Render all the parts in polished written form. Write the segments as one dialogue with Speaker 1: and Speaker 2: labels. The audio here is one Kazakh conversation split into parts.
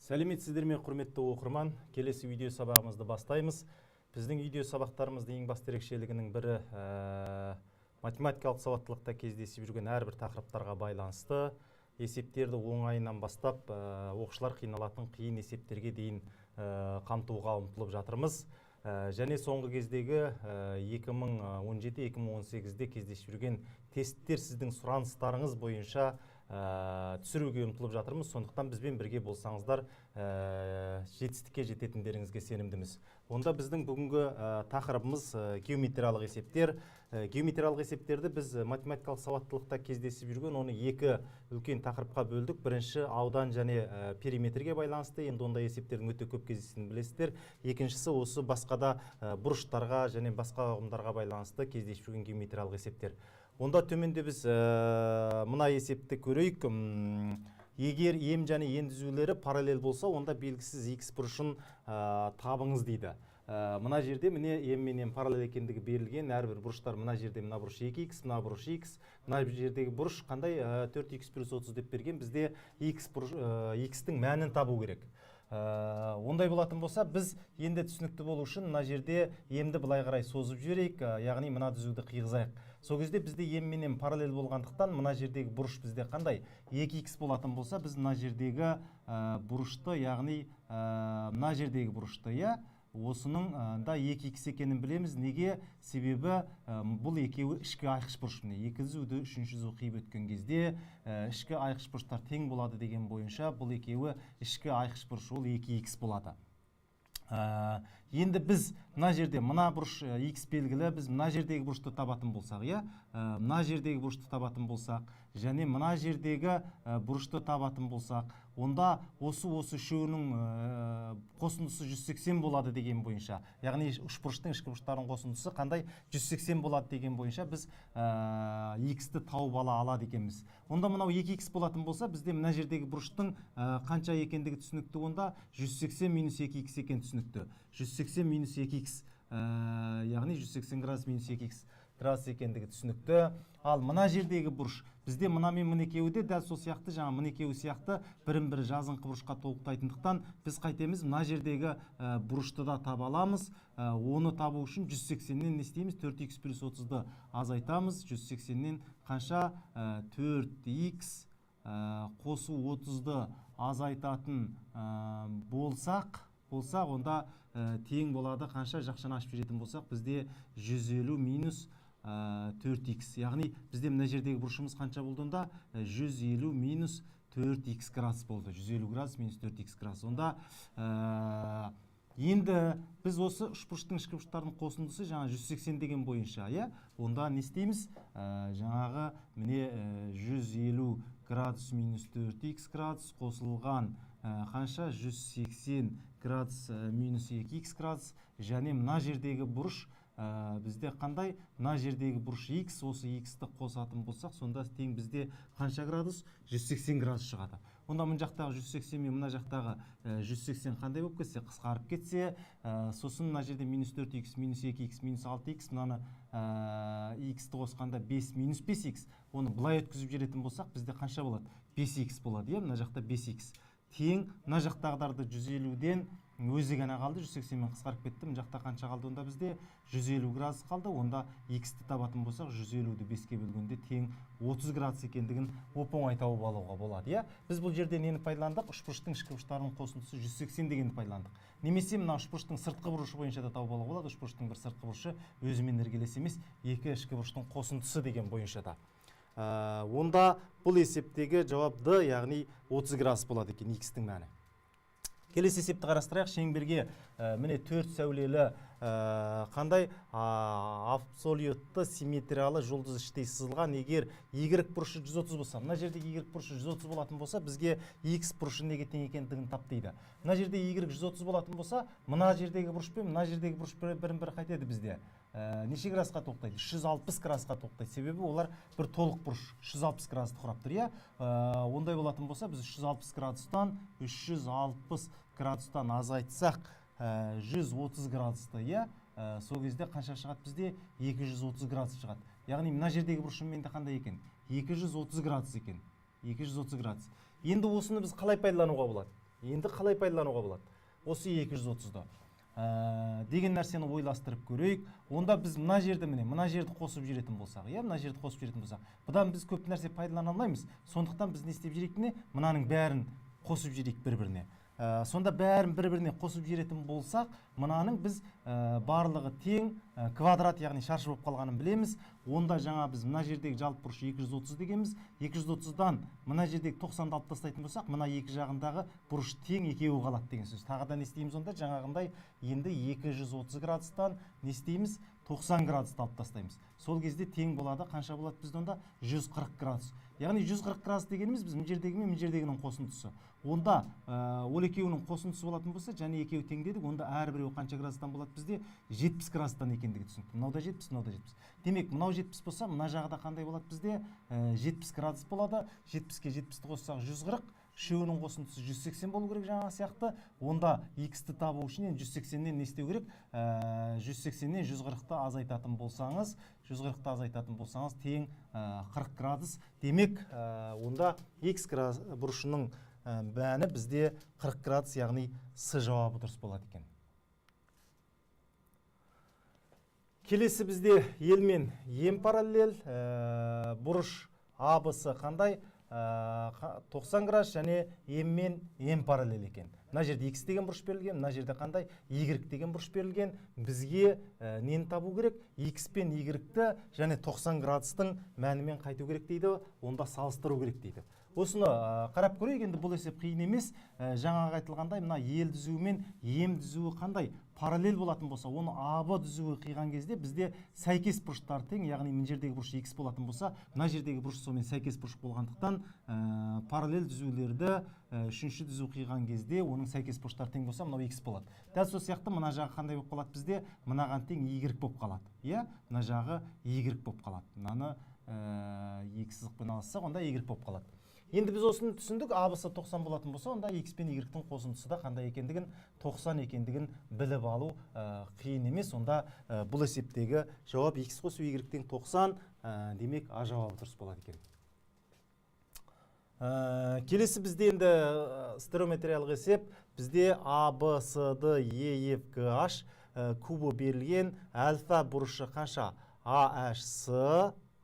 Speaker 1: Сәлеметсіздер ме, құрметті оқырман! Келесі видео сабағымызды бастаймыз. Біздің видео сабақтарымыздың ең басты ерекшелігінің бірі математикалық сауаттылықта кездесіп жүрген әрбір тақырыптарға байланысты есептерді оңайынан бастап оқушылар қиналатын қиын есептерге дейін қамтуға ұмтылып жатырмыз. Және соңғы кездегі 2017-2018-де кездесіп жүрген тесттер сіздің сұраныстарыңыз бойынша түсіруге ұмтылып жатырмыз. Сондықтан бізбен бірге болсаңыздар, жетістікке жететіндеріңізге сенімдіміз. Онда біздің бүгінгі тақырыбымыз геометриялық есептер. Геометриялық есептерді біз математикалық сауаттылықта кездесіп жүрген оны екі үлкен тақырыпқа бөлдік. Бірінші аудан және периметрге байланысты. Енді ондай есептердің өте көп кездесетінін білесіздер. Екіншісі осы басқа да бұрыштарға және басқа ұғымдарға байланысты кездесіп жүрген геометриялық есептер. Онда төменде біз мына есепті көрейік. Егер ем және ен түзулері параллель болса, онда белгісіз x бұрышын табыңыз дейді. Мына жерде, міне, ем мен ен параллель екендігі берілген. Әрбір бұрыштар мына жерде мына бұрыш 2x, мына бұрыш x, мына жердегі бұрыш қандай? 4x плюс 30 деп берген. Бізде x бұрыш, x-тің мәнін табу керек. Ондай болатын болса, біз енді түсінікті болу үшін мына жерде емді былай қарай созып жіберейік, яғни мына түзуді қиғызайық. Сол кезде бізде ем менен параллель болғандықтан, мына жердегі бұрыш бізде қандай? 2x болатын болса, біз мына жердегі бұрышты, яғни мына жердегі бұрышты, иә, осының да 2x екенін білеміз. Неге? Себебі бұл екеуі ішкі айқыш бұрыш. Міне, екі түзуді үшінші түзу қиып өткен кезде ішкі айқыш бұрыштар тең болады деген бойынша, бұл екеуі ішкі айқыш бұрыш, ол 2x болады. Енді біз мына жерде мына бұрыш x белгілі, біз мына жердегі бұрышты табатын болсақ, иә, мына жердегі бұрышты табатын болсақ және мына жердегі бұрышты табатын болсақ, онда осы үшеуінің қосындысы 180 болады деген бойынша, яғни үшбұрыштың ішкі бұрыштарының қосындысы қандай? 180 болады деген бойынша біз x-ті тауып ала алады екенбіз. Онда мынау 2x болатын болса, бізде мына жердегі бұрыштың қанша екендігі түсінікті. Онда 180 минус 2x екені түсінікті. 180 минус 2x, яғни 180 градус минус 2x градус екендігі түсінікті. Ал мына жердегі бұрыш бізде мына мен мына екеуі де дәл сол сияқты, жаңа мына екеуі сияқты бірін бірі жазыңқы бұрышқа толықтайтындықтан, біз қайтеміз? Мына жердегі бұрышты да таба аламыз. Оны табу үшін 180-нен не істейміз? 4x плюс 30-ды азайтамыз. 180-нен қанша? 4x қосу 30-ды азайтатын болсақ, онда тең болады қанша? Жақшаны ашып жіберетін болсақ, бізде 150 минус 4x, яғни бізде мына жердегі бұрышымыз қанша болды онда? 150 минус 4x градус болды. 150 градус минус 4x градус. Онда енді біз осы үшбұрыштың ішкі бұрыштарының қосындысы жаңа 180 деген бойынша, иә, онда не істейміз? Жаңағы, міне, 150 градус минус 4x градус қосылған қанша? 180 градус минус 2x градус. Және мына жердегі бұрыш бізде қандай? Мына жердегі бұрыш x. Осы x-ті қосатын болсақ, сонда тең бізде қанша градус? 180 градус шығады. Онда мына жақтағы 180 мен мына жақтағы 180 қандай болып кетсе? Қысқарып кетсе, сосын мына жерде минус 4x минус 2x минус 6x, мынаны x-ті қосқанда 5 минус 5x, оны былай өткізіп жіберетін болсақ, бізде қанша болады? 5x болады, иә. Мына жақта 5x тең мына жақтағыларды 150-ден өзі ғана қалды, 180-мен қысқарып кетті. Мына жақта қанша қалды онда? Бізде 150 градус қалды. Онда x-ті табатын болсақ, 150-ді 5-ке бөлгенде тең 30 градус екендігін оп оңай тауып алуға болады, иә. Біз бұл жерде нені пайдаландық? Үшбұрыштың ішкі бұрыштарының қосындысы 180 дегенді пайдаландық. Немесе мына үшбұрыштың сыртқы бұрышы бойынша да тауып алуға болады. Үшбұрыштың бір сыртқы бұрышы өзімен іргелес емес екі ішкі бұрыштың қосындысы деген бойынша да. Онда бұл есептегі жауап Д, яғни 30 градус болады екен x-тің мәні. Келесі есепті қарастырайық. Шеңберге міне, төрт сәулелі қандай абсолютті симметриялы жұлдыз іштей сызылған. Егер y бұрышы 130 болса, мына жерде y бұрышы 130 болатын болса, бізге x бұрышы неге тең екендігін тап дейді. Мына жерде y 130 болатын болса, мына жердегі бұрыш пен мына жердегі бұрыш бірін бірі қайтеді бізде? Неше градусқа толықтайды? 360 градусқа толықтайды, себебі олар бір толық бұрыш, 360 градусты құрап тұр, иә. Ондай болатын болса, біз 360 градустан 360 градустан азайтсақ 130 градусты, иә, сол кезде қанша шығады бізде? 230 градус шығады. Яғни мына жердегі бұрышым менде қандай екен? 230 градус екен, 230 градус. Енді осыны біз қалай пайдалануға болады? Енді қалай пайдалануға болады осы 230-ды деген нәрсені ойластырып көрейік. Онда біз мына жерді, міне, мына жерді қосып жіберетін болсақ, иә, мына жерді қосып жіберетін болсақ, бұдан біз көп нәрсе пайдалана алмаймыз. Сондықтан біз не істеп жіберейік? Міне, мынаның бәрін қосып жіберейік бір-біріне. Сонда бәрін бір-біріне қосып жіберетін болсақ, мынаның біз барлығы тең квадрат, яғни шаршы болып қалғанын білеміз. Онда жаңа біз мына жердегі жалпы бұрыш 230 дегенбіз. 230-дан мына жердегі 90-ды алып тастайтын болсақ, мына екі жағындағы бұрыш тең екеуі қалады деген сөз. Тағы да не істейміз онда? Жаңағындай енді 230 градустан не істейміз? 90 градусты алып тастаймыз. Сол кезде тең болады. Қанша болады бізде онда? 140 градус. Яғни 140 градус дегеніміз біз мына жердегі мен мына жердегінің қосындысы. Онда ол екеуінің қосындысы болатын болса, және екеуі тең дедік, онда әрбіреуі қанша градустан болады бізде? 70 градустан екендігі түсінікті. Мынау да 70, мынау да 70. Демек, мынау 70 болса, мына жағы да қандай болады бізде? 70 градус болады. 70-ке 70-ті қоссақ 140, үшеуінің қосындысы 180 болу керек жаңағы сияқты. Онда x-ті табу үшін енді 180-нен не істеу керек? 180-нен 140-ты азайтатын болсаңыз, 140-ты азайтатын болсаңыз, тең 40 градус. Демек, онда x бұрышының мәні бізде 40 градус, яғни С жауабы дұрыс болады екен. Келесі бізде ел мен ем параллель, бұрыш АБС қандай? 90 градус және ем мен ем параллель екен. Мына жерде x деген бұрыш берілген, мына жерде қандай? Y деген бұрыш берілген. Бізге нені табу керек? X пен Y-ті және 90 градустың мәнімен қайту керек дейді, онда салыстыру керек дейді. Осыны қарап көрейік. Енді бұл есеп қиын емес. Жаңағы айтылғандай, мына ел түзуі мен ем түзуі қандай? Параллель болатын болса, оны АБ түзуі қиған кезде бізде сәйкес бұрыштар тең, яғни мына жердегі бұрыш x болатын болса, мына жердегі бұрыш сонымен сәйкес бұрыш болғандықтан, параллель түзулерді үшінші түзу қиған кезде оның сәйкес бұрыштары тең болса, мынау x болады. Дәл сол сияқты мына жағы қандай болып қалады бізде? Мынаған тең y болып қалады. Иә, мына жағы y болып қалады. Мынаны екі сызықпен алыссақ, онда y болып қалады. Енді біз осыны түсіндік. АБС 90 болатын болса, онда x пен y-тің қосындысы да қандай екендігін, 90 екендігін біліп алу қиын емес. Онда бұл есептегі жауап x қосу y тең 90, демек А жауабы дұрыс болады екен. Келесі бізде енді стереометриялық есеп. Бізде А, Б, С, Д, Е, Ф, Г, H кубы берілген. Альфа бұрышы қанша? А, H, С,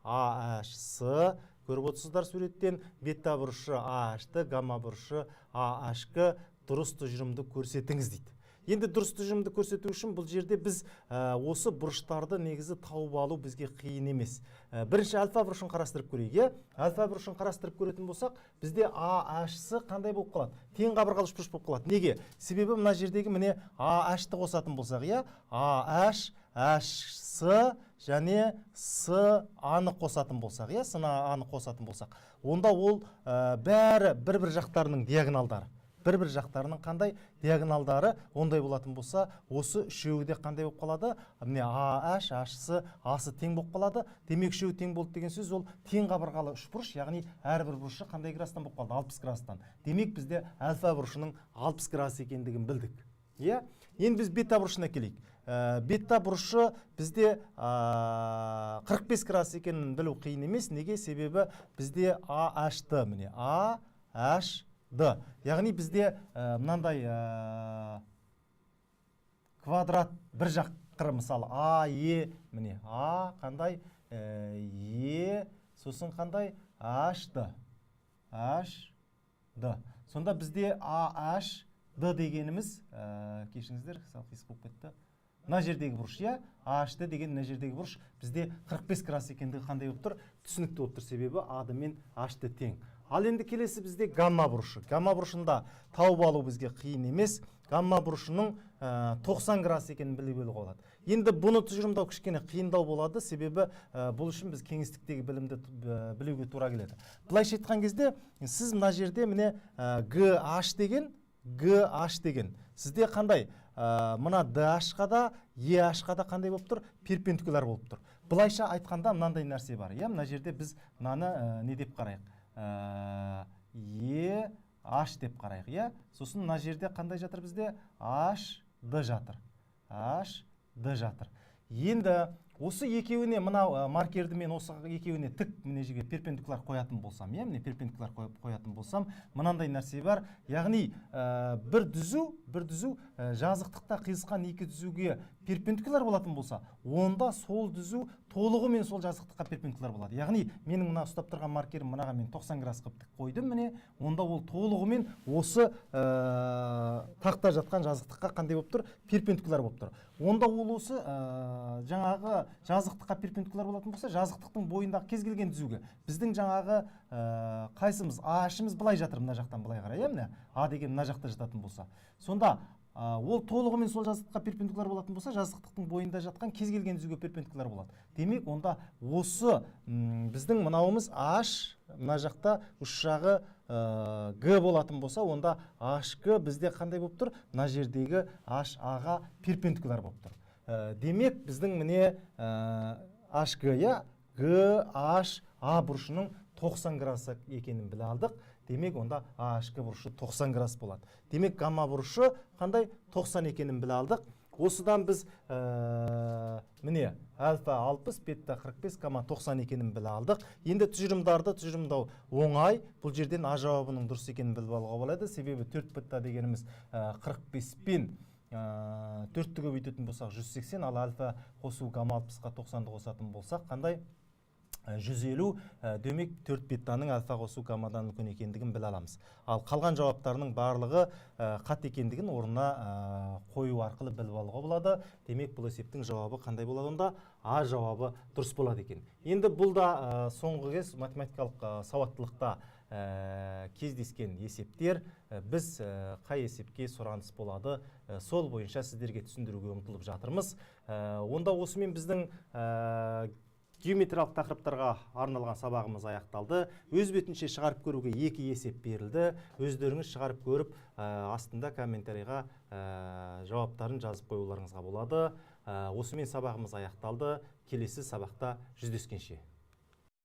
Speaker 1: А, H, С. Көріп отырсыздар суреттен. Бета бұрышы А, H, Т, гамма бұрышы А, H, К. Дұрыс тұжырымды көрсетіңіз дейді. Енді дұрыс тұжырымды көрсету үшін бұл жерде біз осы бұрыштарды негізі тауып алу бізге қиын емес. Бірінші альфа бұрышын қарастырып көрейік, иә? Альфа бұрышын қарастырып көретін болсақ, бізде А, H, С қандай болып қалады? Тең қабырғалы үшбұрыш болып қалады. Неге? Себебі мына жердегі міне А, H-ті қосатын болсақ, иә? А, H, H, С және С, А-ны қосатын болсақ, иә? С, А-ны қосатын болсақ, онда ол бәрі бір-бір жақтарының диагоналдары. Бір-бір жақтарының қандай диагоналдары ондай болатын болса, осы үшеуі де қандай болып қалады? Міне, А, H, H, С, А, С тең болып қалады. Демек, үшеуі тең болды деген сөз, ол тең қабырғалы үшбұрыш, яғни әрбір бұрышы қандай градустан болып қалды? 60 градустан. Демек, бізде альфа бұрышының 60 градус екендігін білдік. Иә? Енді біз бета бұрышына келейік. Бета бұрышы бізде 45 градус екенін білу қиын емес. Неге? Себебі бізде А, H, Д, міне, А, H, Д. Яғни бізде мынандай квадрат бір жақ қыры, мысалы, А, Е, міне, А қандай? Е, сосын қандай? H, Д. H, Д. Сонда бізде А, H, Д дегеніміз, кешіріңіздер, сәл қисық болып кетті. Мына жердегі бұрыш, иә? А, H, Д деген мына жердегі бұрыш бізде 45 градус екендігі қандай болып тұр? Түсінікті болып тұр, себебі А, Д мен H, Д тең. Ал енді келесі бізде гамма бұрышы. Гамма бұрышында тауып алу бізге қиын емес. Гамма бұрышының 90 градус екенін біліп алуға болады. Енді бұны тұжырымдау кішкене қиындау болады, себебі бұл үшін біз кеңістіктегі білімді білуге тура келеді. Былайша айтқан кезде, сіз мына жерде міне Г, H деген, Г, H деген сізде қандай? Мына Д, H-қа да, Е, H-қа да қандай болып тұр? Перпендикуляр болып тұр. Былайша айтқанда, мынандай нәрсе бар, иә? Мына жерде біз мынаны не деп қарайық? Е, H деп қарайық, иә? Сосын мына жерде қандай жатыр бізде? H, Д жатыр. H, Д жатыр. Енді Осы екеуіне мынау маркерді мен осы екеуіне тік міне жерге перпендикуляр қоятын болсам, иә, міне перпендикуляр қоятын болсам, мынандай нәрсе бар. Яғни бір түзу жазықтықта қиылысқан екі түзуге перпендикуляр болатын болса, онда сол түзу толығымен сол жазықтыққа перпендикуляр болады. Яғни менің мына ұстап тұрған маркерім мынаға мен 90 градус қылып тік қойдым, міне, онда ол толығымен осы тақта жатқан жазықтыққа қандай болып тұр? Перпендикуляр болып тұр. Онда ол осы жаңағы жазықтыққа перпендикуляр болатын болса, жазықтықтың бойындағы кез келген түзуге біздің жаңағы қайсымыз А-шымыз былай жатыр, мына жақтан былай қарай, иә, міне А деген мына жақта жататын болса, сонда ол толығымен сол жазықтыққа перпендикуляр болатын болса, жазықтықтың бойында жатқан кез келген түзуге перпендикуляр болады. Демек, онда осы біздің мынауымыз H мына жақта ұш жағы Г болатын болса, онда HG бізде қандай болып тұр? Мына жердегі HA-ға перпендикуляр болып тұр. Демек, біздің міне HG, иә, G H A бұрышының 90 градус екенін біле алдық. Демек, онда HG бұрышы 90 градус болады. Демек, гамма бұрышы қандай? 90 екенін біле алдық. Осыдан біз міне альфа 60, бета 45, гамма 90 екенін біле алдық. Енді тұжырымдарды тұжырымдау оңай. Бұл жерден А жауабының дұрыс екенін біліп алуға болады. Себебі 4 бета дегеніміз 45 пен 4-ті көбейтетін болсақ 180, ал альфа қосу гамма 60-қа 90-ды қосатын болсақ қандай? 150. Демек, 4 бетаның альфа қосу гаммадан үлкен екендігін біле аламыз. Ал қалған жауаптарының барлығы қате екендігін орнына қою арқылы біліп алуға болады. Демек, бұл есептің жауабы қандай болады онда? А жауабы дұрыс болады екен. Енді бұл да соңғы кез математикалық сауаттылықта кездескен есептер. Біз қай есепке сұраныс болады, сол бойынша сіздерге түсіндіруге ұмтылып жатырмыз. Онда осымен біздің геометриялық тақырыптарға арналған сабағымыз аяқталды. Өз бетінше шығарып көруге екі есеп берілді. Өздеріңіз шығарып көріп, астында комментарийға жауаптарын жазып қоюларыңызға болады. Осымен сабағымыз аяқталды. Келесі сабақта жүздескенше.